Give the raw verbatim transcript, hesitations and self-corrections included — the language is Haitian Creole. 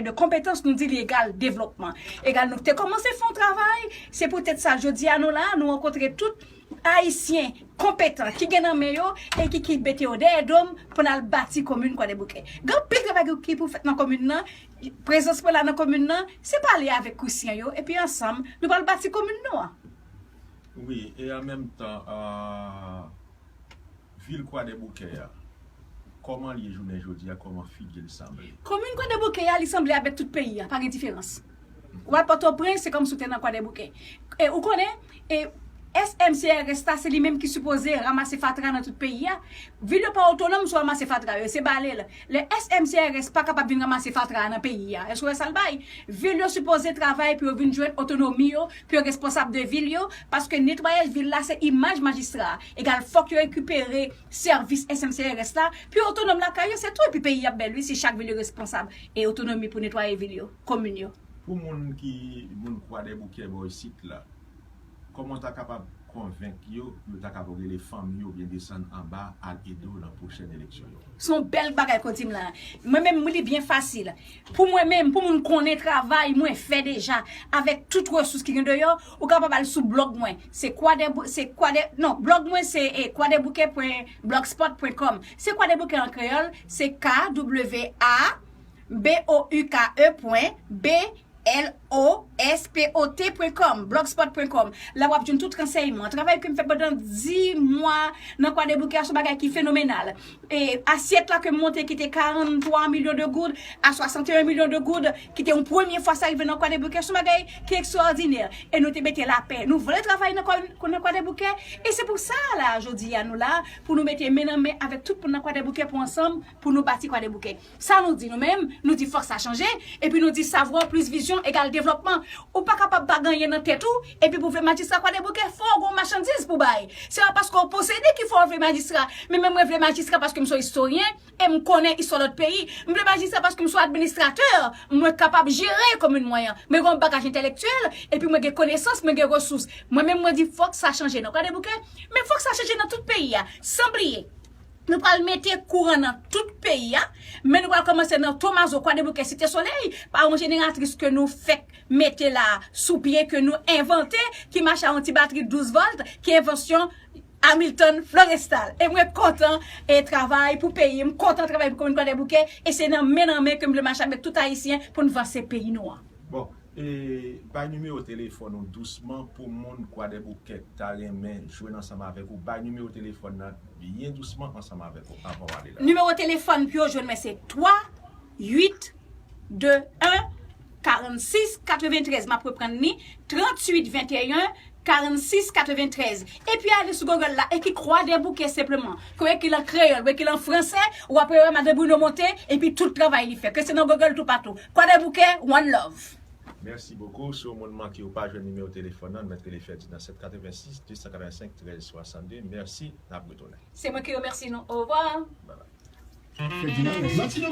De konpetans, nou di li egal devlopman. Egal, nou te kòmanse fè yon travay, se poutèt sa, jodi a nou la, nou rankontre tout Ayisyen konpetan ki gen nan men yo e ki, ki mete yo dèyè do m pou n al bati komin Kwadèboukè. Gen anpil travay ki pou fèt nan komin nan. Prezans mwen la nan komin nan, se pale avèk Krisyen yo, epi ansanm, nou pral bati komin nou an. Wi, e an menm tan, ah, vil Kwadèboukè a, kòman l ye jounen jodi a, kòman figi l sanble? Komin Kwadèboukè a, li sanble avèk tout peyi a, pa gen diferans. W al Pòtoprens, se kòmsi w te nan Kwadèboukè. E ou konnen, e S M C R S la, se li menm ki sipoze ranmase fatra nan tout peyi a. Vil yo pa otonòm sou ranmase fatra yo, se bale l. Lè S M C R S pa kapab vin ranmase fatra a nan peyi a, èske w wè sa l bay? Vil yo sipoze travay pou yo vin jwenn otonomi yo, pou yo responsab de vil yo, paske netwayaj vil la se imaj majistra a. Egal, fòk yo rekipere sèvis S M C R S la, pou yo otonòm lakay yo, se tou, epi peyi a ap bèl, wi, si chak vil yo responsab e otonomi pou netwaye vil yo, komin yo. Pou moun ki, moun Kwadèboukè bò isit la, kòman w ta kapab konvenk yo pou yo ta kapab rele fanmi yo oubyen desann anba al ede w nan pwochèn eleksyon yo? Se yon bèl bagay ke w di m la. Mwen menm, li byen fasil. Pou mwen menm, pou moun konnen travay mwen fè deja, avèk tout resous ki gen deyò, ou kapab al sou blòg mwen. Se kwadèbou, se kwadè, non, blòg mwen se e kwadèboukè pwen blogspot pwen kòm. Se Kwadèboukè an kreyòl, se K W A B O U K E pwen B L O S P O T pwen kòm, blogspot pwen kòm. La w ap jwenn tout ransèyman. Travay ke m fè pandan dis mwa nan Kwadèboukè a se yon bagay ki fenomenal. E asyèt la ke m monte ki te karant twa milyon de goud a swasant e en milyon de goud, ki te yon premye fwa sa rive nan Kwadèboukè, se yon bagay ki ekstraòdinè. E nou te mete lapè. Nou vle travay nan Kwa-, nan Kwadèboukè. E se pou sa la, jodi a, nou la, pou nou mete men nan men avèk tout moun nan Kwadèboukè pou ansanm, pou nou bati Kwadèboukè. Sa nou di nou menm, nou di fòk sa chanje, epi nou di savoir plus vision égale développement. Ou pa kapab pa gen anyen nan tèt ou, epi pou vle majistra Kwadèboukè, fò w gen yon machandiz pou bay. Se pa paske w posede ki fè w vle majistra, men mwen, mwen vle majistra paske m se yon istoryen, e m konnen istwa lòt peyi. M vle majistra paske m se yon administratè, mwen kapab jere komin mwen an. Mwen gen yon bagaj entèlektyèl, epi mwen gen konesans, mwen gen resous. Mwen menm, mwen di fòk sa chanje nan Kwadèboukè, men fòk sa chanje nan tout peyi a, san bliye. Nou pral mete kouran nan tout peyi a, men nou pral kòmanse nan Tomazo, Kwadèboukè, Site Solèy, pa yon jeneratris ke nou fèk mete la sou pye, ke nou envante, ki mache a yon ti batri douz vòlt, ki envansyon Hamilton Florestal. E mwen kontan e travay pou peyi m, kontan travay pou komin Kwadèboukè, e se nan men nan men ke m vle mache avèk tout Ayisyen pou n vanse peyi nou an. Bon, e bay nimewo telefòn ou dousman pou moun Kwadèboukè ta renmen jwenn ansanm avèk ou. Bay nimewo telefòn nan byen dousman ansanm avèk ou avan w ale la. Nimewo telefòn pou yo jwenn mwen se twa uit de en karannsis katreventrèz. M ap reprann li, tranntuit venteyen karannsis katreventrèz. Epi ale sou Google la, ekri Kwadèboukè senpleman. Ke w ekri l an kreyòl, w ekri l an fransè, w ap wè Madan Bruno monte, epi tout travay li fè. Ke se nan Google toupatou. Kwadèboukè, one love. Mèsi bokou. Si yon moun manke ou pa jwenn nimewo telefòn nan, mèt rele Ferdinand sèt katrevensis de san katrevensenk trèz swasannde. Mèsi, n ap retounen. Se mwen ki remèsye nou. Ovwa. Bye bye. Ferdinand, mèsi.